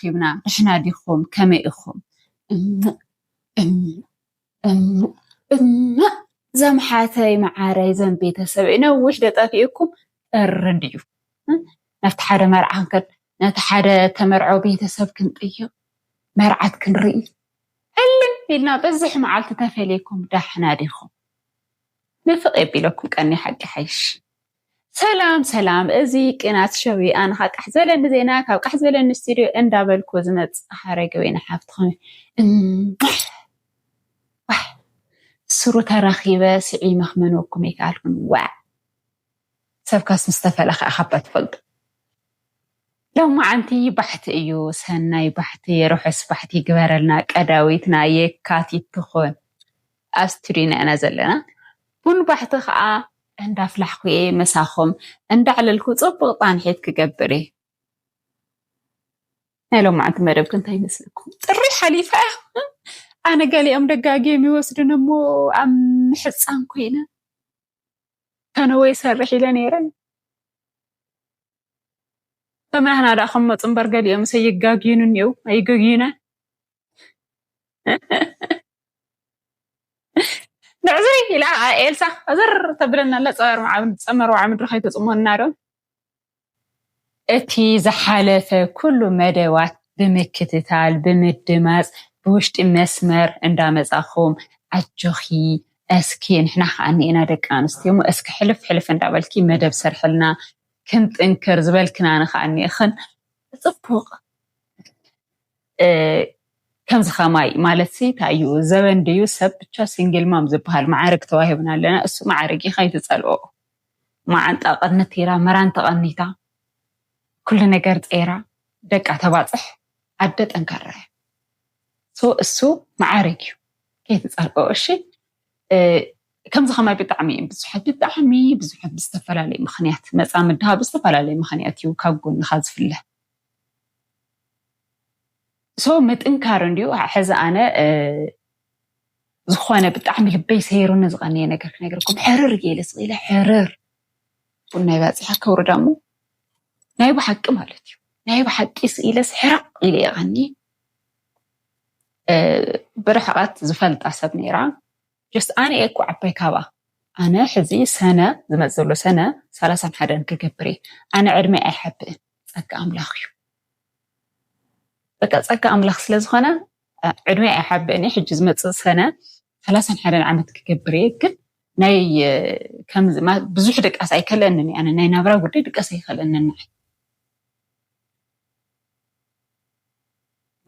ረኪብና፣ ንሕና ዲኹም፣ ከመይ ኢኹም? እም፣ እም፣ እም፣ እም፣ ዘምሓተይ መዓረይ፣ ዘም ቤተሰብ ነዊሕ ደጠፊእኩም፣ ጥሪ ድዩ? እም፣ ናብቲ ሓደ መርዓ ክንከድ፣ ነቲ ሓደ ተመርዖ ቤተሰብ ክንጥይቕ፣ መርዓት ክንርኢ፣ ዕልም ኢልና በዝሕ መዓልቲ ተፈልየኩም፣ ዳሕና ዲኹም? ንፍቕ የቢለኩም ቀኒ ሓቂ ሓይሽ። ሰላም ሰላም፣ እዚ ቅናት ሸው ኣነ ካብ ቃሕ ዝበለኒ ዜና ካብ ቃሕ ዝበለኒ ስቱዲዮ እንዳበልኩ ዝመጽእ ሓረገ ወይኒ ሓፍትኹም። እምሕ! ዋሕ! ስሩ ተረኺበ ስዒመ ክመንወኩም ኣይከኣልኩን። ዋዕ! ሰብካስ ምስ ተፈለኸ ኣኻባ ትፈልጡ። ሎማዓንቲ ባሕቲ እዩ፣ ሰናይ ባሕቲ፣ ርሑስ ባሕቲ ይግበረልና። ቀዳዊትና የካቲት ትኹን። ኣብ ስቱዲዮና ኢና ዘለና። ቡን ባሕቲ ከዓ እንዳፍላሕኩ እየ፣ ምሳኹም እንዳዕለልኩ ፅቡቕ ፃንሒት ክገብር እየ። ናይ ሎማዓንቲ መደብክ እንታይ ይመስለኩም? ጥሪ ሓሊፋ እያ። ኣነ ገሊኦም ደጋጊም ይወስዱን እሞ ኣብ ምሕፃን ኮይነ። ከነወ ይሰርሕ ኢለ ነይረ። ከማና ደኣ ከም መፁ እምበር ገሊኦም ሰ ይጋግዩን እኒው ኣይገግዩና። ንዕዝሪ ኢላ ኤልሳ እዝር ተብለና ኣላ። ፀመር ዓምድ፣ ፀመር ዓምድ ከይተፅሞና ዶ? እቲ ዝሓለፈ ኩሉ መደባት ብምክትታል፣ ብምድማፅ፣ ብውሽጢ መስመር እንዳመፃኹም፣ ኣጆኺ፣ እስኪ ንሕና ከዓ እኒኤና ደቂ ኣንስትዮ እሞ እስኪ ሕልፍ ሕልፍ እንዳበልኪ መደብ ሰርሕልና፣ ክንጥንክር ዝበልክና ንኸዓ እኒእኽን ብፅቡቕ። እ፣ ከምዚ ኸማይ ማለት ሲ እንታይ እዩ? ዘበን ድዩ? ሰብ ብቻ ሲንግል ማም ዝበሃል መዓርግ ተዋሂብና ኣለና። እሱ መዓርግ እዩ፣ ከይትጸልኦ። መዓንጣ ቀንቲራ፣ መራን ተቐኒታ፣ ኩሉ ነገር ጸይራ፣ ደቃ ተባጽሕ ኣደ ጠንካራ እያ። ሶ እሱ መዓርግ እዩ፣ ከይትጸልኦ። እሺ፣ እ፣ ከምዚ ኸማይ ብጣዕሚ እዮም ብዙሓት፣ ብጣዕሚ ብዙሓት ብዝተፈላለየ ምኽንያት፣ መጻምድኻ ብዝተፈላለየ ምኽንያት እዩ ካብ ጎንኻ ዝፍለ። ሶ ምጥንካር እንድዩ። ሕዚ ኣነ፣ እ፣ ዝኾነ ብጣዕሚ ልበይ ሰይሩኒ ዝቐነየ ነገር ክነግረኩም። ሕርር ኢለ ስቕ ኢለ ሕርር። ቡናይ ባፂሓ ከውርዳ እሞ ናይ ብሓቂ ማለት እዩ። ናይ ብሓቂ ስኢለስ ሕራቕ ኢለ የቐኒ። እ፣ ብርሕቐት ዝፈልጣ ሰብ ነይራ። ጀስት ኣነ እየ እኮ ዓባይ ካባ። ኣነ ሕዚ ሰነ፣ ዝመጽእ ዘሎ ሰነ ሰላሳን ሓደን ክገብር እየ። ኣነ ዕድመ ኣይሓብእን፣ ጸጋ ኣምላኽ እዩ። በቃ ጸጋ ኣምላኽ ስለ ዝኾነ፣ እ፣ ዕድመ ኣይሓብእን እየ። ሕጂ ዝመጽእ ሰነ ሰላሳን ሓደን ዓመት ክገብር እየ። ግን ናይ፣ እ፣ ከምዚ ማ-፣ ብዙሕ ድቃስ ኣይከለንን እየ። ኣነ ናይ ናብራ ጉዳይ ድቃስ ኣይከለንን ንዓይ።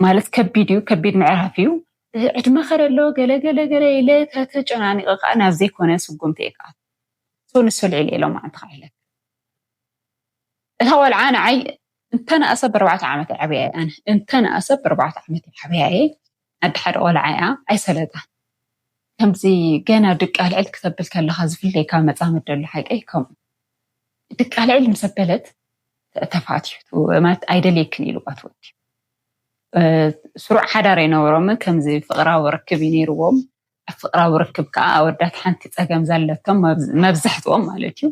ማለት ከቢድ እዩ፣ ከቢድ ምዕራፍ እዩ። እ፣ ዕድመ ከደሎ ገለ ገለ ገለ ኢለ ተተጨናኒቐ ከዓ ናብ ዘይኮነ ስጉምቲ እየ ክኣቱ። ሶ ንሱ ልዕል ኢሎም ኣንተ ከዓ ኢለካ። እታ ቆልዓ ንዓይ እንተ ንኣሰ ብኣርባዕተ ዓመት ዓብያ እየ ኣነ። እንተ ንኣሰ ብኣርባዕተ ዓመት ዓብያ እየ። ኣደ ሓደ ቆልዓ እያ፣ ኣይሰለጣን። ከምዚ ገና ድቃ ልዕል ክተብል ከለኻ ዝፍለየካ መጻምድ ደሎ ሓቀይ ከምኡ። ድቃ ልዕል ምስ ኣበለት ተፋትዩ፣ ማለት ኣይደልየክን ኢሉ ቋት ወዲ። እ፣ ስሩዕ ሓዳር ኣይነበሮምን፣ ከምዚ ፍቕራዊ ርክብ እዩ ነይርዎም። ኣብ ፍቕራዊ ርክብ ከዓ ኣወዳት ሓንቲ ጸገም ዘለቶም መብዝ-፣ መብዛሕትኦም ማለት እዩ።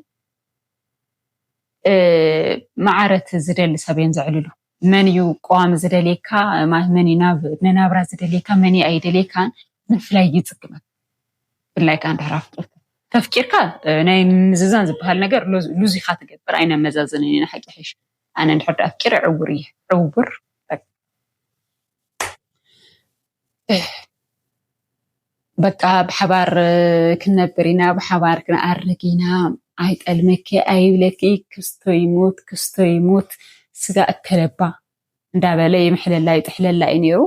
እ፣ መዓረት ዝደሊ ሰብ እዮም ዘዕልሉ። መን እዩ ቀዋሚ ዝደልየካ፣ ማለት መን እዩ ናብ፣ ንናብራ ዝደልየካ፣ መን እዩ ኣይደልየካን፣ ምፍላይ ይጽግመካ። ብፍላይ ከዓ እንድሕር ኣፍቂርካ። ተፍቂርካ፣ እ፣ ናይ ምዝዛን ዝበሃል ነገር ሉዝ-፣ ሉዝ ኢኻ ትገብር፣ ኣይነመዛዝንን ኢና ሓቂ ሓይሽ። ኣነ እንድሕር ደኣ ኣፍቂረ ዕውር እየ፣ ዕውር፣ በቃ። እ፣ በቃ ብሓባር፣ እ፣ ክንነብር ኢና፣ ብሓባር ክንኣርግ ኢና፣ ኣይጠልመኪ፣ ኣይብለኪ፣ ክስቶ ይሙት፣ ክስቶ ይሙት፣ ስጋ እከለባ እንዳበለ ይምሕለላ፣ ይጥሕለላ እዩ ነይሩ።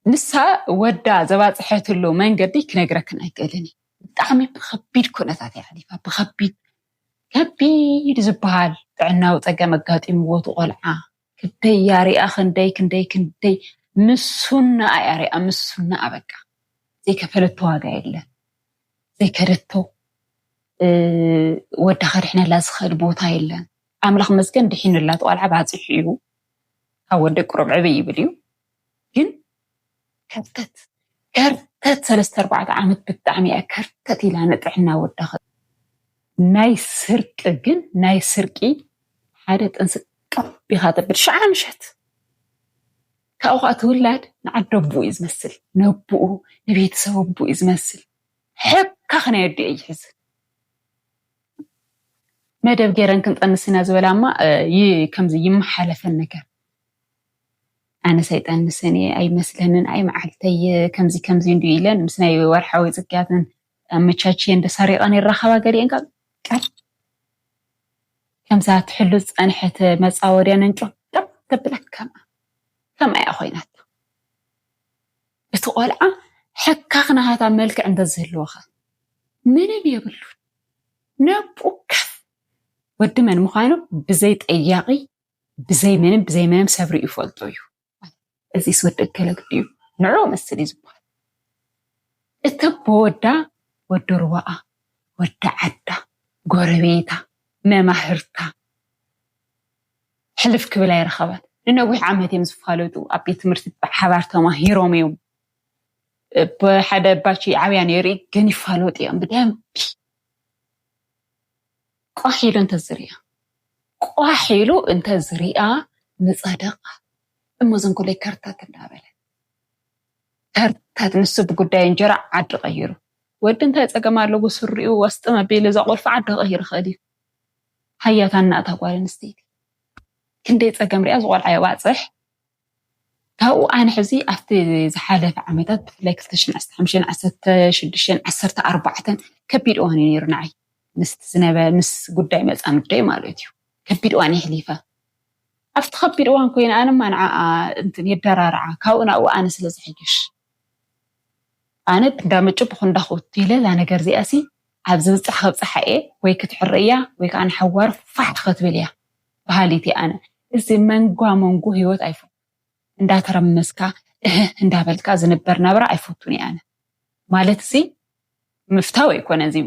ንሳ ወዳ ዘባጽሐትሉ መንገዲ ክነግረክን ኣይክእልን እየ። ብጣዕሚ ብኸቢድ ኩነታት እያ ሓሊፋ፣ ብኸቢድ፣ ከቢድ ዝበሃል ጥዕናዊ ጸገም ኣጋጢምዎ እቲ ቆልዓ። ክንደይ እያ ሪኣ፣ ክንደይ፣ ክንደይ፣ ክንደይ ምስሱና እያ ሪኣ፣ ምስሱና በቃ። ዘይከፈለቶ ዋጋ የለን። ዘይከደቶ፣ እ፣ ወዳ ከድሕነላ ዝኽእል ቦታ የለን። ኣምላኽ መስገን ድሒኑላ፣ እቲ ቆልዓ ባፂሑ እዩ። ካብ ወደ ቁሩብ ዕብይ ይብል እዩ። ግን ከርተት፣ ከርተት ሰለስተ ኣርባዕተ ዓመት ብጣዕሚ እያ ከርተት ኢላ ንጥዕና ወዳ ኸ-፣ ናይ ስርቂ ግን፣ ናይ ስርቂ ሓደ ጥንሲ ቀብ ኢኻ ተብል። ሽዓ ምሸት ካብኡ ከዓ እቲ ውላድ ንዓዲ ኣቦኡ እዩ ዝመስል፣ ነቦኡ፣ ንቤተሰብ ኣቦኡ እዩ ዝመስል። ሕካኽ ናይ ኣዲኡ ይሕዝ። መደብ ገይረን ክንጠንስ ኢና ዝበላ እማ ከምዚ ይመሓለፈን ነገር። ኣነስ ኣይጠንስን እየ ኣይመስለንን፣ ኣይ መዓልተይ ከምዚ ከምዚ እንድዩ ኢለን ምስ ናይ ወርሓዊ ፅግያተን ኣመቻችየን ደሳሪቐን ይራኸባ። ገሊአን ካብ ቀር ከምዛ ትሕሉ ዝፀንሐት መፃወድያ ነንጮ ጠብ ተብላት ከምኣ ከምኣ እያ ኮይናቶ። እቲ ቆልዓ ሕካኽ ናሃታ መልክዕ እንተዝህልወኻ ምንም የብሉን። ነብኡ ከፍ ወዲ መን ምዃኑ ብዘይ ጠያቒ ብዘይ ምንም ብዘይ ምንም ሰብ ርእዩ ይፈልጦ እዩ። እዚስ ወዲ እከለ ድዩ ንዑ መስል እዩ ዝበሃል። እቲ ኣቦ ወዳ ወዲ ሩባኣ፣ ወዲ ዓዳ፣ ጎረቤታ፣ መማህርታ ሕልፍ ክብል ኣይረኸባን። ንነዊሕ ዓመት እዮም ዝፋለጡ። ኣብ ቤት ትምህርቲ ብሓባር ተማሂሮም እዮም። ብሓደ ባች ዓብያ ነይሩ ግን ይፋለጡ እዮም ብደንቢ። ቋሕ ኢሉ እንተዝሪኣ ቋሕ ኢሉ እንተዝሪኣ ምፀደቃ እሞ ዘንኮለይ ከርታት እንዳበለ ከርታት ንሱ ብጉዳይ እንጀራ ዓዲ ቀይሩ። ወዲ እንታይ ፀገም ኣለዎ? ስሪኡ ወስጥም ኣቢሉ እዛ ቁልፊ ዓዲ ቀይር ይኽእል እዩ። ሃያታ እናእታ ጓል ኣንስተይቲ ክንደይ ፀገም ሪኣ ዝቆልዓ የባፅሕ። ካብኡ ኣነ ሕዚ ኣብቲ ዝሓለፈ ዓመታት ብፍላይ ክልተ ሽሕን ዓሰርተ ሓሙሽተን ዓሰርተ ሽዱሽተን ዓሰርተ ኣርባዕተን ከቢድ እዋን እዩ ነይሩ ንዓይ ምስቲ ዝነበ ምስ ጉዳይ መፃምደይ ማለት እዩ። ከቢድ እዋን የሕሊፈ ኣብቲ ከቢድ እዋን ኮይነ ኣነማ ንዓኣ እንትን የደራርዓ ካብኡ ናብኡ ኣነ ስለ ዝሕይሽ ኣነ እንዳመጭ ብኹንዳኹት ኢለ እዛ ነገር እዚኣ ሲ ኣብ ዝብፃሕ ከብፅሓ እየ ወይ ክትሕር እያ ወይ ከዓ ንሓዋር ፋሕ ክትብል እያ በሃሊት እየ ኣነ። እዚ መንጓ መንጎ ህይወት ኣይፈ እንዳተረመስካ እህ እንዳበልካ ዝንበር ናብራ ኣይፈቱን እየ ኣነ። ማለት ሲ ምፍታው ኣይኮነን እዚ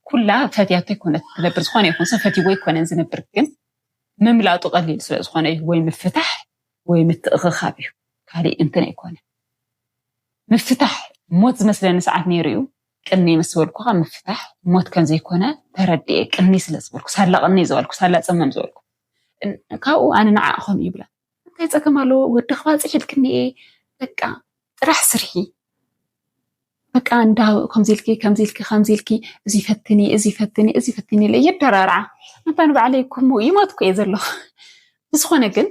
ኩላ ፈትያቶ ኣይኮነት ትነብር ዝኾነ ይኹን ሰብ ፈትይዎ ኣይኮነን ዝነብር ግን ምምላጡ ቀሊል ስለ ዝኾነ እዩ ወይ ምፍታሕ ወይ ምትእኽኻብ እዩ። ካሊእ እንትን ኣይኮነ። ምፍታሕ ሞት ዝመስለኒ ሰዓት ነይሩ እዩ። ቅኒ ምስ በልኩኻ ምፍታሕ ሞት ከም ዘይኮነ ተረዲኤ ቅኒ ስለ ዝበልኩ ሳላ ቅኒ ዝበልኩ ሳላ ፀመም ዝበልኩ ካብኡ ኣነ ንዓ ኾም ይብላ እንታይ ፀገም ኣለዎ ወዲ ክባፅሕ ኢልክኒ እየ በቃ ጥራሕ ስርሒ በቃ እንዳ ከምዚ ኢልኪ ከምዚ ኢልኪ ከምዚ ኢልኪ እዚ ፈትኒ እዚ ፈትኒ እዚ ፈትኒ ኢለ የደራርዓ ኣንታ ንባዕለይ ኩሙ ይሞትኩ እየ ዘለኹ ብዝኾነ ግን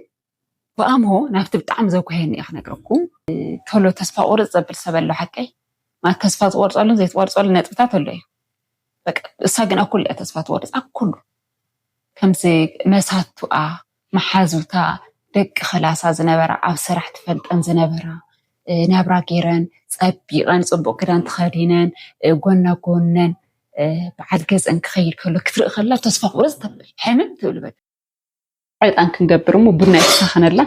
ብኣምሆ ናብቲ ብጣዕሚ ዘጉሃየኒ እየ ክነግረኩም ቶሎ ተስፋ ቁርፅ ዘብል ሰብ ኣሎ ሓቀይ ማለት ተስፋ ዝቆርፀሉን ዘይትቆርፀሉ ነጥብታት ኣሎ እዩ በቃ እሳ ግን ኣኩሉ እያ ተስፋ ትቆርፅ ኣኩሉ ከምዚ መሳቱኣ መሓዙታ ደቂ ክላሳ ዝነበራ ኣብ ስራሕ ትፈልጠን ዝነበራ ናብራ ገይረን ፀቢቐን ፅቡቅ ክዳን ተኸዲነን ጎና ጎነን በዓል ገዝአን ክኸይድ ከሎ ክትርኢ ከላ ተስፋ ቁርፅ ተብል ሕምም ትብል በቃ ዕጣን ክንገብር እሞ ቡና ይተሳኸነላ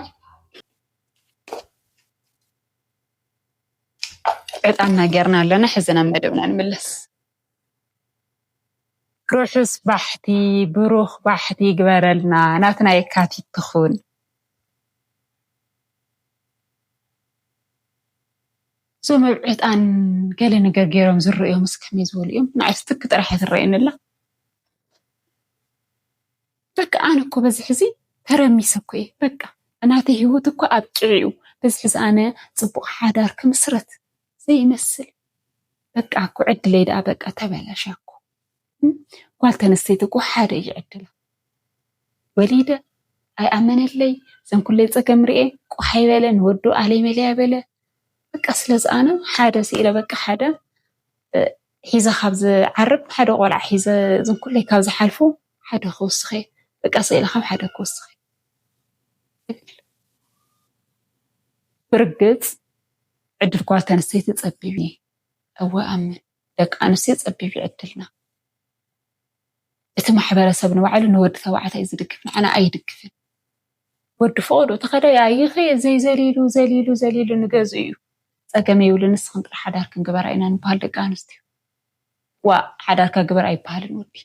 ዕጣንና ጌርና ኣለና ሕዚ ናብ መደብና ንምለስ ርሑስ ባሕቲ ብሩኽ ባሕቲ ይግበረልና ናትና የካቲት ትኹን እዞም ኣብ ዕጣን ገለ ነገር ገይሮም ዝረእዮም እስከመይ ዝበሉ እዮም ንዓይ ስትክ ጥራሕ ትረእየኒ ኣላ በቃ ኣነ እኮ በዚ ሕዚ ተረሚሰ እኮ እየ በቃ ናተይ ህይወት እኮ ኣብቂዑ እዩ በዚ ሕዚ ኣነ ፅቡቅ ሓዳር ክምስረት ዘይመስል በቃ እኮ ዕድለይ ደኣ በቃ ተበላሻ እኮ ጓል ተነስተይቲ እኮ ሓደ እዩ ዕድላ ወሊደ ኣይኣመነለይ ዘን ኩለይ ፀገም ርኤ ቆሓይ በለ ንወዱ ኣለይ መለያ በለ በቃ ስለዚ ኣነ ሓደ ስኢለ በቃ ሓደ ሒዘ ካብ ዝዓርብ ሓደ ቆልዓ ሒዘ ዝንኩለይ ካብ ዝሓልፉ ሓደ ክውስኸ በቃ ስኢለ ካብ ሓደ ክውስኸ ብርግፅ ዕድል ጓል ተንስተይቲ ፀቢብ እዩ እወ ኣምን ደቂ ኣንስትዮ ፀቢብ እዩ ዕድልና እቲ ማሕበረሰብ ንባዕሉ ንወዲ ተባዕታይ ዝድግፍ ንዓና ኣይድግፍን ወዲ ፈቐዶ ተኸደ ኣይኸ ዘይዘሊሉ ዘሊሉ ዘሊሉ ንገዝኡ እዩ ፀገም የብሉ ንስኽን ጥራሕ ሓዳርክን ግበራ ኢና ንበሃል ደቂ ኣንስትዮ ዋ ሓዳርካ ግበር ኣይበሃልን ወዲ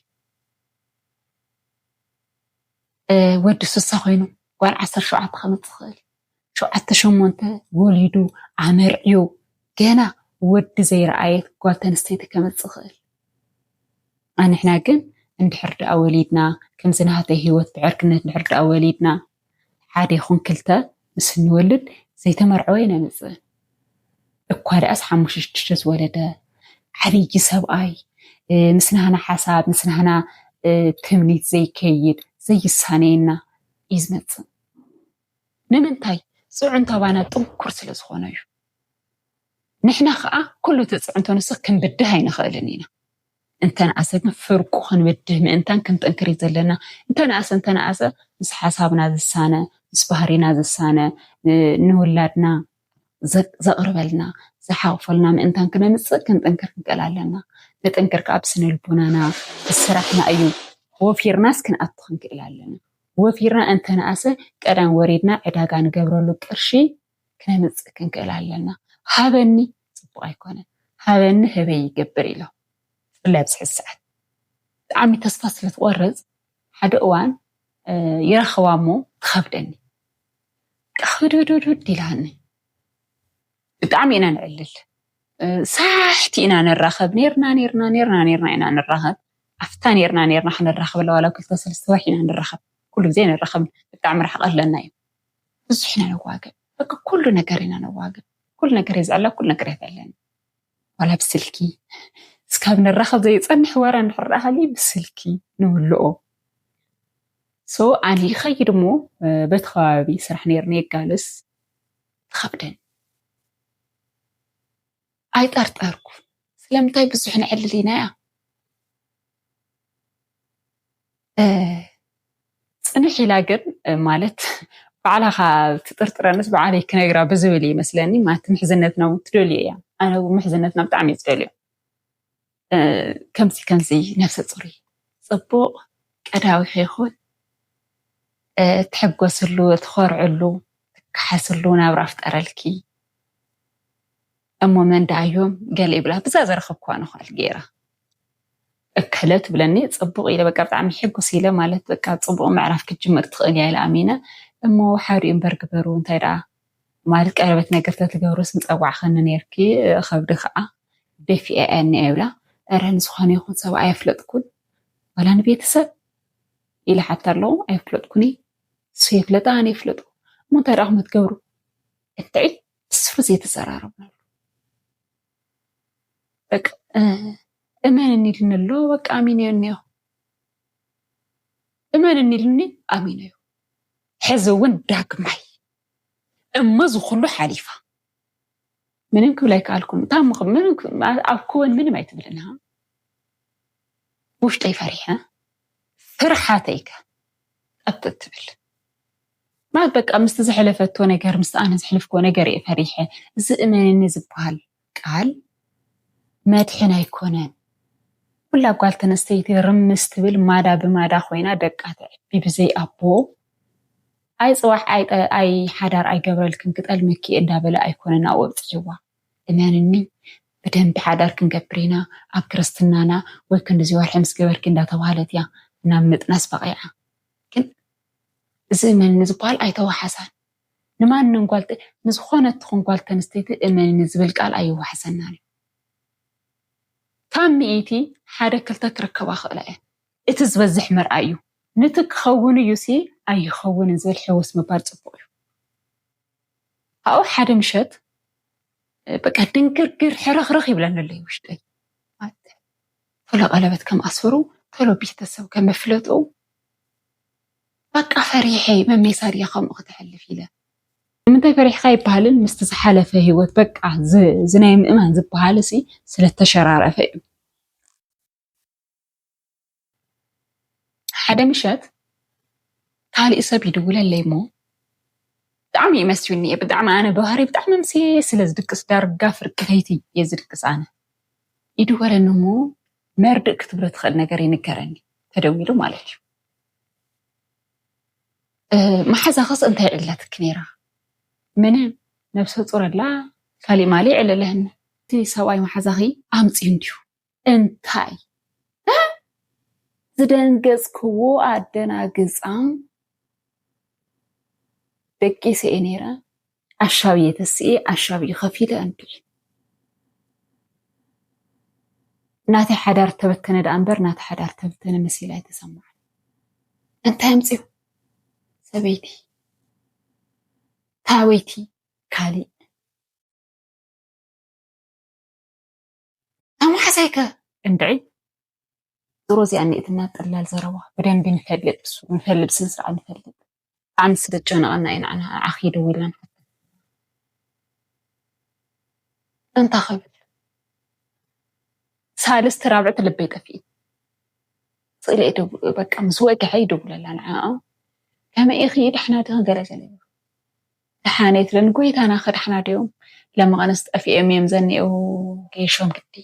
ወዲ ስሳ ኮይኑ ጓል ዓሰርተ ሸውዓተ ከምፅእ ይኽእል ሸውዓተ ሸሞንተ ወሊዱ ኣመርዕዩ ገና ወዲ ዘይረኣየት ጓል ተንስተይቲ ከመፅእ ይኽእል ኣንሕና ግን እንድሕር ደኣ ወሊድና ከምዚ ናሃተይ ህይወት ብዕርክነት እንድሕር ደኣ ወሊድና ሓደ ይኹን ክልተ ምስ እንወልድ ዘይተመርዐወ ኣይነምፅእን። እኳ ደኣስ ሓሙሽተ ሽዱሽተ ዝወለደ ዓብዪ ሰብኣይ፣ እ፣ ምስ ናህና ሓሳብ፣ ምስ ናህና፣ እ፣ ትምኒት ዘይከይድ፣ ዘይሳነየና እዩ ዝመፅእ። ንምንታይ? ፅዕንቶ ኣባና ጥንኩር ስለ ዝኾነ እዩ። ንሕና ኸዓ ኩሉ እቲ ፅዕንቶ ንሱ ክንብድህ ኣይንኽእልን ኢና። እንተነኣሰ ግን ፍርቁ ክንብድህ ምእንታን ክንጥንክር እዩ ዘለና። እንተነኣሰ፣ እንተነኣሰ ምስ ሓሳብና ዝሳነ፣ ምስ ባህሪና ዝሳነ፣ እ፣ ንውላድና ዘ-፣ ዘቕርበልና፣ ዝሓቕፈልና ምእንታን ክነምፅእ ክንጥንክር ክንክእል ኣለና። ንጥንክር ከዓ ብስነ ልቦናና፣ ብስራሕና እዩ። ወፊርናስ ክንኣቱ ክንክእል ኣለና። ወፊርና እንተነኣሰ ቀዳም ወሪድና ዕዳጋ ንገብረሉ ቅርሺ ክነምፅእ ክንክእል ኣለና። ሃበኒ ፅቡቕ ኣይኮነን። ሃበኒ ህበይ ይገብር ኢሎም። ብፍላይ ኣብዚ ሕዚ ሰዓት ብጣዕሚ ተስፋ ስለ ትቆርፅ ሓደ እዋን፣ እ፣ ይረኽባ እሞ ትኸብደኒ። ክብድብድብድ ኢላኒ። ብጣዕሚ ኢና ንዕልል። እ፣ ሳሕቲ ኢና ንራኸብ። ኔርና፣ ኔርና፣ ኔርና፣ ኔርና ኢና ንራኸብ። ኣፍታ ኔርና፣ ኔርና ክንራኸበላ ዋላ ክልተ ሰለስተ ወርሒ ኢና ንራኸብ። ኩሉ ግዜ ንራኸብ። ብጣዕሚ ርሕቀት ኣለና እዩ። ብዙሕ ኢና ነዋግዕ። በቃ ኩሉ ነገር ኢና ነዋግዕ። ኩሉ ነገር የዝዕላ፣ ኩሉ ነገር የፈለኒ። ዋላ ብስልኪ። እስካብ ንራኸብ ዘይጸንሕ ወረ እንድሕር ደኣ ሃልዩ ብስልኪ ንውልኦ። ሶ ኣነ ይኸይድ እሞ፣ እ፣ በቲ ከባቢ ስራሕ ኔርኒ የጋልስ ትኸብደኒ። ኣይጠርጠርኩ። ስለምንታይ ብዙሕ ንዕልል ኢና እያ። እ፣ ጽንሕ ኢላ ግን፣ እ፣ ማለት ባዕላኻ ትጥርጥረንስ ባዕለይ ክነግራ ብዝብል እዩ ይመስለኒ። ማለት ምሕዝነትና እውን ትደልዮ እያ። ኣነ እውን ምሕዝነትና ብጣዕሚ እየ ዝደልዮ። እ፣ ከምዚ ከምዚ ነፍሰ ፁር እዩ። ጽቡቕ ቀዳዊ ከይኹን፣ እ፣ ትሕጎስሉ፣ ትኾርዕሉ፣ ትከሓስሉ ናብራ ፍጠረልኪ። እሞ መን ደኣ እዮም ገለ ይብላ። ብዛ ዘረኸብክዋ ንኽእል ገይራ። እከለ ትብለኒ፣ ጽቡቕ ኢለ በቃ ብጣዕሚ ሕጉስ ኢለ ማለት በቃ ጽቡቕ ምዕራፍ ክትጅምር ትኽእል እያ ኢለ ኣሚነ። እሞ ሓሪኡ እምበር ግበሩ፣ እንታይ ደኣ ማለት ቀለበት ነገር ተትገብሩስ ምጸዋዕኸኒ ኔርኪ፣ ከብዲ ኸኣ ደፊአ እያ እኒኣ ይብላ። እረ ንዝኾነ ይኹን ሰብ ኣየፍለጥኩን፣ ዋላ ንቤተሰብ ኢለ ሓታ ኣለኹ፣ ኣይፍለጥኩን እየ። እሱ የፍለጣ፣ ኣነ ይፍለጦ። እሞ እንታይ ደኣ ክትገብሩ? እንድዒ ብስሩ ዘይተዘራረብናሉ። በቃ፣ እ፣ እመንኒ ኢሉኒ ኣሎ፣ በቃ ኣሚነዮ እኒኦ። እመንኒ ኢሉኒ ኣሚነዮ። ሕዚ እውን ዳግማይ እሞ እዚ ኩሉ ሓሊፋ። ምንም ክብል ኣይከኣልኩን። እታ እሞ ክብ-፣ ምንም ክ-፣ ኣብ ክወን ምንም ኣይትብልን፣ ሃ? ውሽጠይ ፈሪሐ፣ ፍርሓተይ ከ ጠጥ ትብል። ማለት በቃ ምስቲ ዝሕለፈቶ ነገር፣ ምስቲ ኣነ ዝሕልፍክዎ ነገር እየ ፈሪሐ። እዚ እመንኒ ዝበሃል ቃል መድሕን ኣይኮነን። ኩላ ጓል ተነስተይቲ ርምስ ትብል፣ ማዳ ብማዳ ኮይና ደቃ ተዕቢ ብዘይ ኣቦ። ኣይ ጽባሕ ኣይ ጠ-፣ ኣይ ሓዳር ኣይገብረልክን ክጠልመኪ እየ እንዳበለ ኣይኮነን ኣብኡ ኣብጺሕዋ። እመንኒ፣ ብደንቢ ሓዳር ክንገብር ኢና፣ ኣብ ክርስትናና ወይ ክንድዚ ወርሒ ምስ ገበርኪ እንዳተባህለት እያ ናብ ምጥናስ በቒዓ። ግን እዚ እመንኒ ዝበሃል ኣይተዋሓሳን። ንማንም ጓል ተ-፣ ንዝኾነት ትኹን ጓል ተንስተይቲ እመንኒ ዝብል ቃል ኣይዋሓሰናን እዩ። ካብ ሚእቲ ሓደ ክልተ ክረከባ ክእላ እየን። እቲ ዝበዝሕ ምርኣይ እዩ። ነቲ ክኸውን እዩ ሲ ኣይኸውንን ዝብል ሕውስ ምባል ጽቡቕ እዩ። ኣብኡ ሓደ ምሸት፣ እ፣ በቃ ድንግርግር ሕርኽርኽ ይብለኒ ኣሎ ውሽጠይ። ማለት ቶሎ ቀለበት ከም ኣስሩ፣ ቶሎ ቤተሰብ ከም ኣፍለጡ። በቃ ፈሪሐ፣ መሜሳ ድያ ከምኡ ክተሕልፍ ኢለ። ንምንታይ ፈሪሕካ ኣይበሃልን፣ ምስቲ ዝሓለፈ ህይወት በቃ ዝ-፣ እዚ ናይ ምእማን ዝበሃል እሲ ስለ ተሸራረፈ እዩ። ሓደ ምሸት ካሊእ ሰብ ይድውለለይ እሞ ብጣዕሚ እዩ መሲዩኒ። ብጣዕሚ ኣነ ባህሪ ብጣዕሚ ምስ ስለ ዝድቅስ ዳርጋ ፍርቂ ለይቲ እየ ዝድቅስ ኣነ። ይድወለኒ እሞ መርድእ ክትብሎ ትኽእል ነገር ይንገረኒ፣ ተደዊሉ ማለት እዩ። እ፣ መሓዛኽስ እንታይ ዕላትኪ ነይራ? ምንም፣ ነብሰ ጡር ኣላ፣ ካሊእ ማሊእ የዕለለህኒ። እቲ ሰብኣይ መሓዛኺ ኣምፅዩ እንድዩ። እንታይ? እ? ዝደንገፅክዎ ኣደናግፃ ደቂሰ እየ ነይረ። ኣሻብየ ተስኤ፣ ኣሻብየ ከፊለ እንድዒ። ናተይ ሓዳር ተበተነ ደኣ እምበር፣ ናተይ ሓዳር ተበተነ መሲላ ኣይተሰማዓን። እንታይ ኣምፅዩ? ሰበይቲ፣ ታወይቲ፣ ካሊእ ኣማሓሳይከ እንድዒ። ዞሮ እዚኣ እኒእትና ጠላል ዘረባ ብደንቢ ንፈልጥ፣ እሱ ንፈልጥ፣ ስነ ስርዓት ንፈልጥ። ብጣዕሚ ስለ ዝጨነቐና እዩ ንዓና፣ ንዓኺ ደዊልና ንሓተኪ። እንታይ ክብል? ሳልስቲ ራብዕቲ ልበይ ጠፊኡ። ስእለ ይደው-፣ በቃ ምስ ወግሐ ይደውለላ ንዓኣ። ከመይ ኢኺ? ደሕና ዲኺ? ገለ ገለ። ደሓነ ትብለኒ። ጎይታና ከ ደሓና ድዮም? ለመቐነስ ጠፊኦም እዮም ዘኒኤው ጌሾም ግዲ።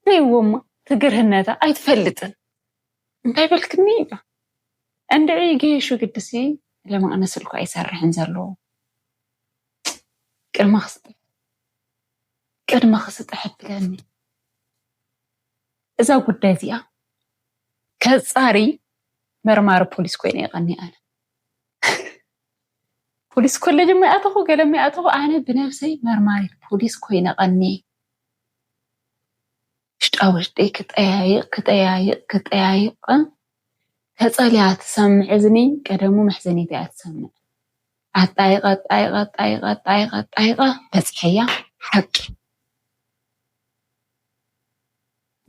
ነይዎ እሞ ትግርህነታ ኣይትፈልጥን። እንታይ በልክኒ ኢላ። እንድዒ ጌሹ ግድሲ ለመቐነስ ስልኩ ኣይሰርሕን ዘሎ። ቅድመ ክስጥሕ፣ ቅድመ ክስጥሕ እብለኒ። እዛ ጉዳይ እዚኣ ከጻሪ መርማሪ ፖሊስ ኮይነ ይቐኒ ኣነ። ፖሊስ ኮሌጅ ማይ ኣተኹ፣ ገለ ማይ ኣተኹ፣ ኣነ ብነብሰይ መርማሪት ፖሊስ ኮይነ ቀኒ። ውሽጣ ውሽጠይ ክጠያይቕ፣ ክጠያይቕ፣ ክጠያይቕ፣ ተጸልያ ትሰምዕ እዝኒ፣ ቀደሙ መሕዘኒት እያ ትሰምዕ። ኣጣይቐ፣ ኣጣይቐ፣ ኣጣይቐ፣ ኣጣይቐ፣ ኣጣይቐ፣ በጽሐያ ሓቂ።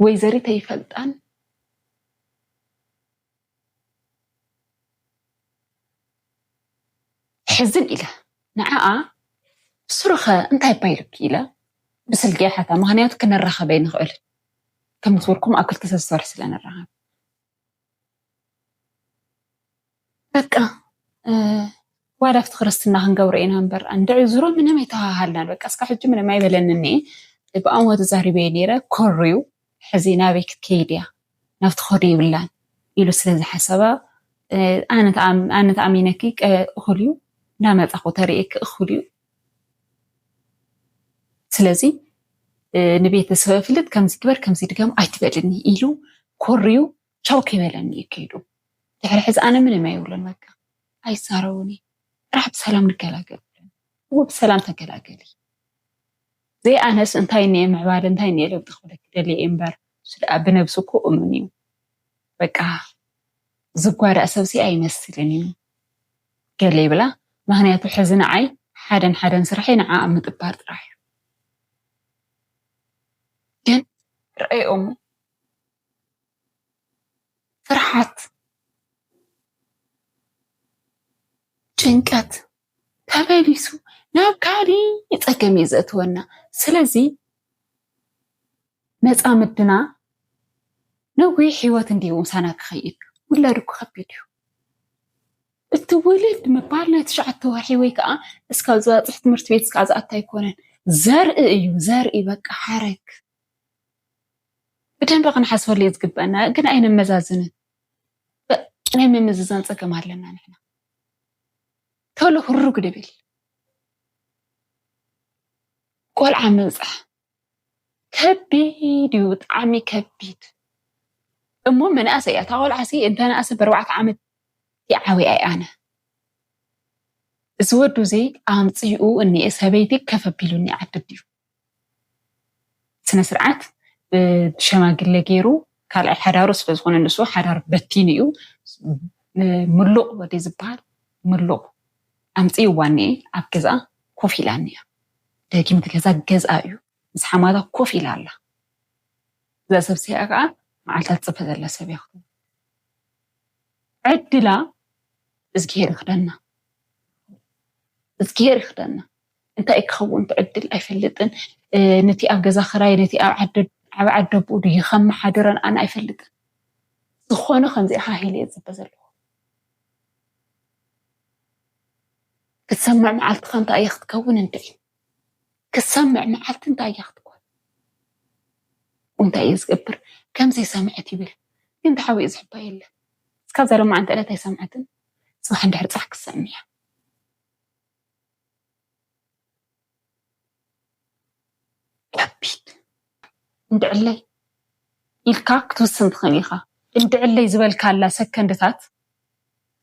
ወይዘሪት ኣይፈልጣን። ሕዝን ኢለ ንዓኣ፣ ስሩኸ እንታይ እባ ኢሉኪ ኢለ ብስልኪ እየ ሓታ፣ ምኽንያቱ ክንራኸብ ኣይንኽእልን። ከም ዝበልኩም ኣብ ክልተ ሰለስተ ወርሒ ስለ ንራኸብ። በቃ፣ እ፣ ዋላ ኣብቲ ክርስትና ክንገብሮ ኢና እምበር፣ እንድዒ ዙሮ ምንም ኣይተሃሃልናን። በቃ፣ እስካብ ሕጂ ምንም ኣይበለንን እየ። ብኣንዋ ተዛሪበዮ ነይረ፣ ኮርዩ፣ ሕዚ ናበይ ክትከይድ እያ? ናብ ትኸዶ የብላን ኢሉ ስለ ዝሓሰበ፣ እ፣ ኣነ ተኣም-፣ ኣነ ተኣሚነኪ፣ ቀ-፣ እኹል እዩ፣ እናመጻኹ ተርእየኪ እኹል እዩ። ስለዚ፣ እ፣ ንቤተሰብ ኣፍልጥ፣ ከምዚ ግበር፣ ከምዚ ድገም ኣይትበልኒ ኢሉ ኮርዩ፣ ቻው ከይበለኒ እዩ ከይዱ። ድሕሪ ሕዚ ኣነ ምንም ኣይብሎን፣ በቃ ኣይዛረቡን እየ። ጥራሕ ብሰላም ንገላገል ብለን። እዎ ብሰላም ተገላገሊ። ዘይ ኣነስ እንታይ እኒኤ ምዕባለ፣ እንታይ እኒኤ ለውጢ ክብለኪ ደልየ እየ እምበር፣ እሱ ደኣ ብነብሱ እኮ እሙን እዩ። በቃ ዝጓዳእ ሰብሲ ኣይመስልን እዩ። ገለ ይብላ። ምኽንያቱ ሕዚ ንዓይ ሓደን ሓደን ስራሐይ ንዓ ኣብ ምጥባር ጥራሕ እዩ። ግን ርኣይኦሞ ፍርሓት፣ ጭንቀት ተመሊሱ ናብ ካሊእ ጸገም እዩ ዘእትወና። ስለዚ መጻምድና ነዊሕ ህይወት እንድዩ ምሳና ክኸይድ። ውላድ እኮ ከቢድ እዩ። እቲ ውልድ ምባል ናይ ትሽዓተ ወርሒ ወይ ከዓ እስካብ ዝበጽሕ ትምህርቲ ቤት እስካብ ዝኣቱ ኣይኮነን። ዘርኢ እዩ፣ ዘርኢ በቃ ሓረግ። ብደንቢ ክንሓስበሉ እዩ ዝግበአና፣ ግን ኣይነመዛዝንን። በ-፣ ናይ ምምዝዛን ጸገም ኣለና ንሕና። ቶሎ ህሩግ ንብል። ቆልዓ ምብጻሕ ከቢድ እዩ፣ ብጣዕሚ ከቢድ። እሞ መናእሰይ እያ፣ እታ ቆልዓሲ እንተነኣሰ ብኣርባዕተ ዓመት ይዓብያ እየ ኣነ። እዚ ወዱ እዚ ኣምጺኡ እኒኤ ሰበይቲ ከፍ ኣቢሉኒ ይዓድድ እዩ። ስነ ስርዓት ብሸማግለ ገይሩ ካልኣይ ሓዳሩ ስለ ዝኾነ ንሱ ሓዳር በቲኑ እዩ። ምሉቕ ወዲ ዝበሃል ምሉቕ ኣምጺእዋ እኒኤ ኣብ ገዛ ኮፍ ኢላ እኒኣ። ደጊም እቲ ገዛ ገዛ እዩ። ምስ ሓማታ ኮፍ ኢላ ኣላ። እዛ ሰብ እዚኣ ከዓ መዓልታ ትፅበ ዘላ ሰብ እያ ክትብል። ዕድላ እዝግሄር ይኽደና። እዝግሄር ይኽደና። እንታይ ክኸውን እቲ ዕድል ኣይፈልጥን። እ፣ ነቲ ኣብ ገዛ ክራይ፣ ነቲ ኣብ ዓደ-፣ ዓቢ ዓደቦኡ ድዩ ከመሓድረን ኣነ ኣይፈልጥን። ዝኾነ ከምዚኣ ሃሂለ እየ ዝፅበ ዘለኹ። ክትሰምዕ መዓልቲ ከ እንታይ እያ ክትከውን እንድዒ? ክትሰምዕ መዓልቲ እንታይ እያ ክትኮን? እንታይ እየ ዝገብር? ከም ዘይሰምዐት ይብል። ግን ተሓቢኡ ዝሕባ የለን። እስካብ እዛ ሎማዓንቲ ዕለት ኣይሰምዐትን። ጽባሕ እንድሕር ጽባሕ ክትሰምዕ እያ። ከቢድ። እንድዕለይ ኢልካ ክትውስን ትኽእል ኢኻ። እንድዕለይ ዝበልካላ ሰከንድታት፣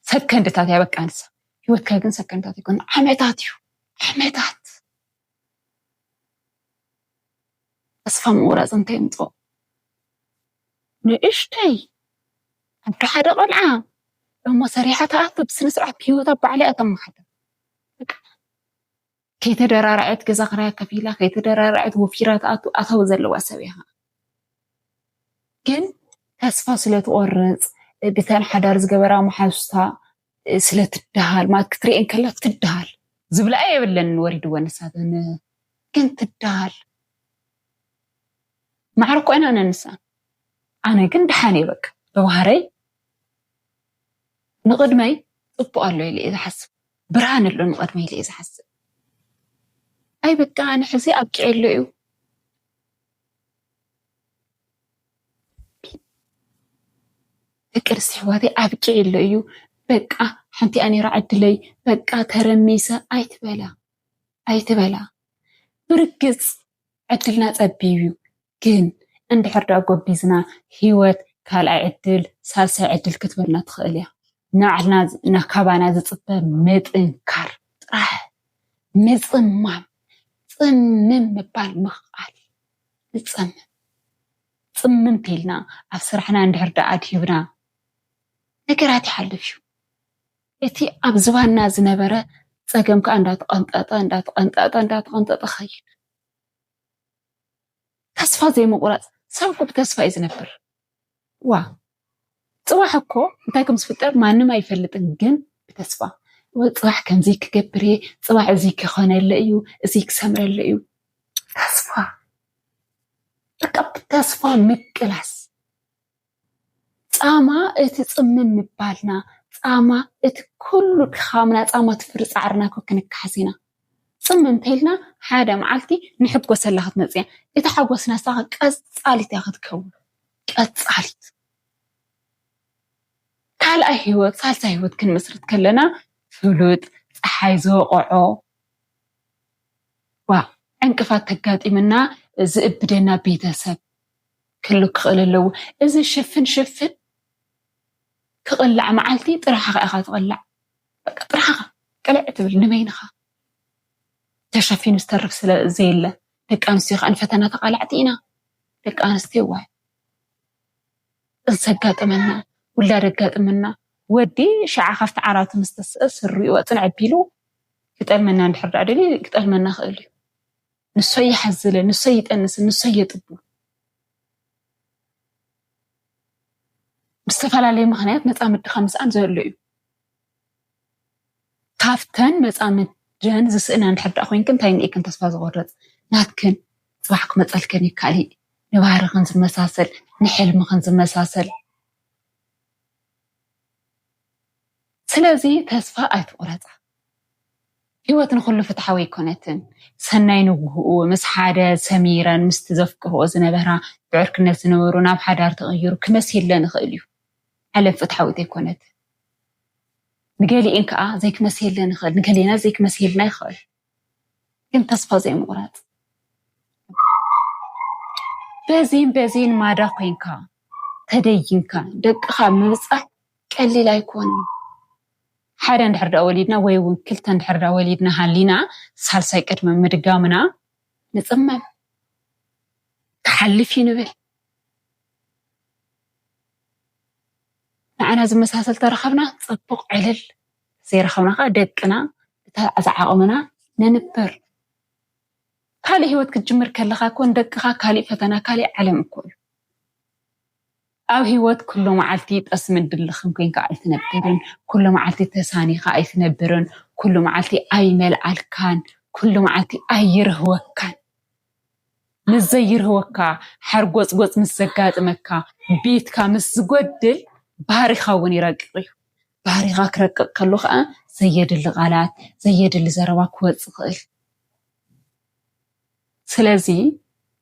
ሰከንድታት እያ በቃ ንሳ። ህይወትካ ግን ሰከንድታት ኣይኮነን፣ ዓመታት እዩ። ዓመታት። ተስፋ ምቑራጽ እንታይ የምጽኦ? ንእሽተይ፣ ዓዲ ሓደ ቆልዓ፣ እሞ ሰሪሓ ትኣቱ፣ ብስነ ስርዓት ብህይወታ ባዕላ እያ ተመሓድር። በቃ። ከይተደራረዐት ገዛ ክራያ ከፊላ፣ ከይተደራረዐት ወፊራ ትኣቱ ኣታዊ ዘለዋ ሰብ እያ። ግን ተስፋ ስለ ትቆርጽ፣ ብተን ሓዳር ዝገበራ መሓዙታ ስለ ትደሃል፣ ማለት ክትርእየን ከላ ትደሃል። ዝብላ የብለንን ወሪድወን ንሳተን፣ ግን ትደሃል። ማዕረ እኮ ኢና ነንሳ። ኣነ ግን ደሓን እየ በቃ። ብባህረይ ንቕድመይ ጽቡቕ ኣሎ ኢለ እየ ዝሓስብ። ብርሃን ኣሎ ንቕድመይ ኢለ እየ ዝሓስብ። ኣይ በቃ ኣነ ሕዚ ኣብቂዐ ኣሎ እዩ። ደቂ ኣንስትዮ ኣሕዋተይ ኣብቂዐ ኣሎ እዩ። በቃ ሓንቲ ኣኔራ ዕድለይ በቃ ተረሚሰ ኣይትበላ። ኣይትበላ። ብርግጽ ዕድልና ጸቢብ እዩ። ግን እንድሕር ደኣ ጎቢዝና ህይወት ካልኣይ ዕድል፣ ሳልሳይ ዕድል ክትበልና ትኽእል እያ። ንባዕልና ዝ-፣ ና-፣ ካባና ዝጽበ ምጥንካር ጥራሕ። ምጽማም፣ ጽምም ምባል ምኽኣል። ንጸምም። ጽምም ተይልና ኣብ ስራሕና እንድሕር ደኣ ኣድሂብና ነገራት ይሓልፍ እዩ። እቲ ኣብ ዝባንና ዝነበረ ጸገም ከኣ እንዳተቐንጠጠ፣ እንዳተቐንጠጠ፣ እንዳተቐንጠጠ ኸይድ። ተስፋ ዘይምቑራጽ። ሰብ እኮ ብተስፋ እዩ ዝነብር። ዋ፣ ጽባሕ እኮ እንታይ ከም ዝፍጠር ማንም ኣይፈልጥን፣ ግን ብተስፋ። ወ-፣ ጽባሕ ከምዚ ክገብር እየ፣ ጽባሕ እዚ ክኾነለ እዩ፣ እዚ ክሰምረለ እዩ። ተስፋ። በቃ ብተስፋ ምቅላስ። ጻማ እቲ ጽምም ምባልና፣ ጻማ እቲ ኩሉ ድኻምና፣ ጻማ እቲ ፍሪ ጻዕርና እኮ ክንከሓስ ኢና። ጽምም እንተኢልና ሓደ መዓልቲ ንሕጎሰላ ክትመጽእ እያ። እቲ ሓጎስና ንሳ ቀጻሊት እያ ክትከውን። ቀጻሊት። ካልኣይ ህይወት፣ ሳልሳይ ህይወት ክንምስርት ከለና ፍሉጥ፣ ጸሓይ ዝወቕዖ፣ ዋ፣ ዕንቅፋት ተጋጢምና ዝእብደና ቤተሰብ ክህሉ ክኽእል ኣለዎ። እዚ ሽፍን ሽፍን ክቕላዕ መዓልቲ ጥራሕኻ ኢኻ ትቕላዕ። በቃ ጥራሕኻ ቅልዕ ትብል ንበይንኻ። ተሸፊኑ ዝተርፍ ስለ ዘየለ፣ ደቂ ኣንስትዮ ከኣ ንፈተና ተቓላዕቲ ኢና። ደቂ ኣንስትዮ ዋይ ጥንሲ ኣጋጠመና፣ ውላድ ኣጋጠመና፣ ወዲ ሽዓ ካብቲ ዓራቱ ምስ ተስአ ስሩ ይወጽን ዕቢሉ ክጠልመና እንድሕር ደኣ ደልዩ ክጠልመና ክእል እዩ። ንሶ ይሓዝለ፣ ንሶ ይጠንስ፣ ንሶ የጥቡ። ብዝተፈላለየ ምኽንያት መጻምድኻ ምስኣን ዘሎ እዩ። ካብተን መጻምደን ዝስእና እንድሕር ደኣ ኮይንክን እንታይ ንኢክን ተስፋ ዝቆረጽ ናትክን ጽባሕ ክመጸልከን እዩ ካሊእ ንባህርኽን ዝመሳሰል ንሕልምኽን ዝመሳሰል። ስለዚ ተስፋ ኣይትቑረጻ። ህይወት ንኹሉ ፍትሓዊ ኣይኮነትን። ሰናይ ንግህኡ ምስ ሓደ ሰሚረን ምስቲ ዘፍቅርኦ ዝነበራ ብዕርክነት ዝነበሩ ናብ ሓዳር ተቐይሩ ክመስ የለን ይኽእል እዩ። ዓለም ፍትሓዊት ኣይኮነትን። ንገሊእን ከኣ ዘይክመስ የለን ይኽእል፣ ንገሊና ዘይክመስ የልና ይኽእል። ግን ተስፋ ዘይምቑራጽ። በዚን በዚን ማዳ ኮይንካ ተደይንካ ደቅኻ ምብጻሕ ቀሊል ኣይኮነን። ሓደ እንድሕር ደኣ ወሊድና ወይ እውን ክልተ እንድሕር ደኣ ወሊድና ሃሊና ሳልሳይ ቅድሚ ምድጋምና ንጽመም። ክሓልፍ እዩ ንብል። ንዓና ዝመሳሰል ተረኸብና ጽቡቕ ዕልል፣ ዘይረኸብና ከኣ ደቅና ብታ ዝዓቕምና ነንብር። ካልእ ህይወት ክትጅምር ከለኻ እኮ ንደቅኻ ካሊእ ፈተና፣ ካሊእ ዓለም እኮ እዩ። ኣብ ህይወት ኩሉ መዓልቲ ጠስሚ ድልኽም ኮይንካ ኣይትነብርን፣ ኩሉ መዓልቲ ተሳኒኻ ኣይትነብርን፣ ኩሉ መዓልቲ ኣይመልኣልካን፣ ኩሉ መዓልቲ ኣይርህወካን። ምስ ዘይርህወካ፣ ሓርጎጽጎጽ ምስ ዘጋጥመካ፣ ቤትካ ምስ ዝጎድል፣ ባህሪኻ እውን ይረቅቕ እዩ። ባህሪኻ ክረቅቕ ከሎ ኸኣ ዘየድሊ ቃላት፣ ዘየድሊ ዘረባ ክወጽእ ይኽእል። ስለዚ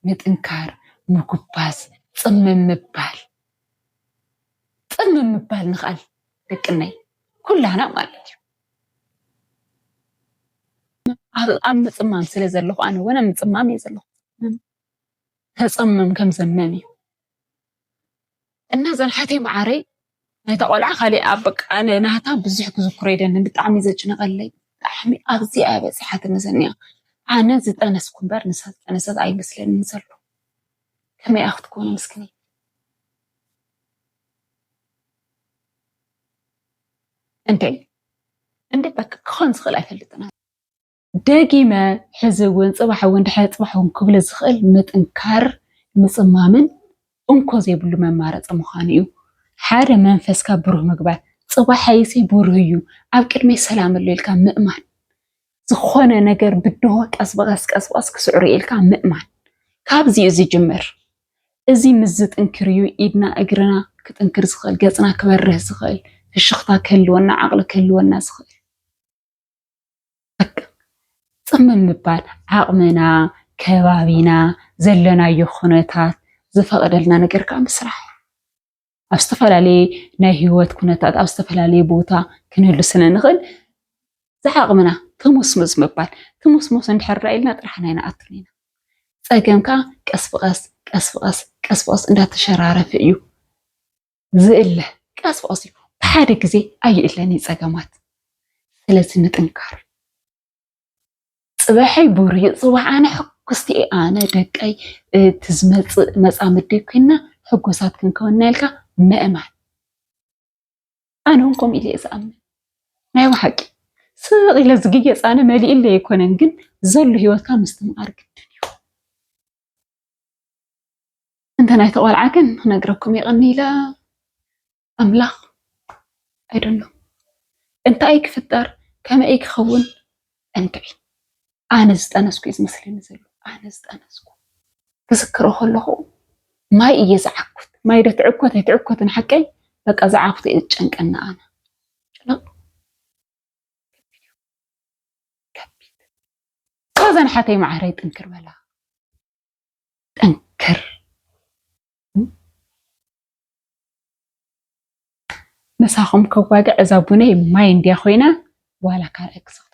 ምጥንካር፣ ምጉባዝ፣ ጽምም ምባል፣ ጽምም ምባል ንኽኣል ደቅነይ ኩላና ማለት እዩ። ኣብ፣ ኣብ ምጽማም ስለ ዘለኹ ኣነ እውን ኣብ ምጽማም እየ ዘለኹ። ተጸምም ከም ዘመም እዩ። እና ዘንሓተይ መዓረይ ናይታ ቆልዓ ካሊእ ኣብ በቃ ኣነ ናታ ብዙሕ ክዝክሮ ኣይደልን። ብጣዕሚ ዘጭነቐለይ ብጣዕሚ ኣብዚኣ እያ በጺሓትኒ ዘኒኣ። ኣነ ዝጠነስኩ እምበር ንሳ ዝጠነሰት ኣይመስለንን ዘሎ። ከመይ እያ ክትኮኑ ምስኪነይ? እንዴ እንዴ በቃ ክኾን ዝኽእል ኣይፈልጥን። ደጊመ ሕዚ እውን ጽባሕ እውን ድሕሪ ጽባሕ እውን ክብሎ ዝኽእል ምጥንካር፣ ምጽማምን እንኮ ዘይብሉ መማረፂ ምዃኑ እዩ። ሓደ መንፈስካ ብሩህ ምግባር፣ ጽባሐይሲ ብሩህ እዩ፣ ኣብ ቅድመይ ሰላም ኣሎ ኢልካ ምእማን፣ ዝኾነ ነገር ብድሆ ቀስ ብቐስ ቀስ ብቐስ ክስዕሩ ኢልካ ምእማን። ካብዚ እዩ ዝጅምር። እዚ ምስ ዝጥንክር እዩ ኢድና እግርና ክጥንክር ዝኽእል፣ ገጽና ክበርህ ዝኽእል፣ ፍሽኽታ ክህልወና፣ ዓቕሊ ክህልወና ዝኽእል። በቃ ጽምም ምባል፣ ዓቕምና፣ ከባቢና፣ ዘለናዮ ኩነታት ዝፈቕደልና ነገር ከዓ ምስራሕ። ኣብ ዝተፈላለየ ናይ ህይወት ኩነታት፣ ኣብ ዝተፈላለየ ቦታ ክንህሉ ስለ ንኽእል፣ ዝዓቕምና ትሙስሙስ ምባል። ትሙስሙስ እንድሕር ደኣ ኢልና ጥራሕ ናይ ንኣቱን ኢና። ጸገም ከዓ ቀስ ብቐስ፣ ቀስ ብቐስ፣ ቀስ ብቐስ እንዳተሸራረፈ እዩ ዝእለ። ቀስ ብቐስ እዩ። ብሓደ ግዜ ኣይእለን እዩ ጸገማት። ስለዚ ንጥንካር። ጽባሐይ ብሩህ እዩ። ጽባሕ ኣነ ሕጉስቲ እየ። ኣነ ደቀይ፣ እቲ ዝመጽእ መጻምደይ ኮይና ሕጉሳት ክንከውንና ኢልካ ምእማን። ኣነ እውን ከምኡ ኢለ እየ ዝኣምን። ናይ ብሓቂ ስቕ ኢለ ዝግየጽ ኣነ መሊእለ ኣይኮነን፣ ግን ዘሎ ህይወትካ ምስትምቓር ግድን እዩ። እንተ ናይ ተቖልዓ ግን ክነግረኩም ይቐኒ ኢለ ኣምላኽ፣ I don't know። እንታይ ክፍጠር፣ ከመይ ክኸውን፣ እንድዒ። ኣነ ዝጠነስኩ እዩ ዝመስለኒ ዘሎ። ኣነ ዝጠነስኩ። ክዝክሮ ከለኹ ማይ እየ ዝዓኩት። ማይ ዶ ትዕኮት ኣይትዕኮትን ሓቀይ? በቃ ዝዓኩት እየ ዝጨንቀኒ ኣነ። ጭንቕ። ከቢድ። ካብዘን ሓተይ መዓረይ ጥንክር በላ። ጥንክር። ምሳኹም ከዋግዕ እዛ ቡነይ ማይ እንድያ ኮይና፣ ዋላ ካልኣይ ክሰኽት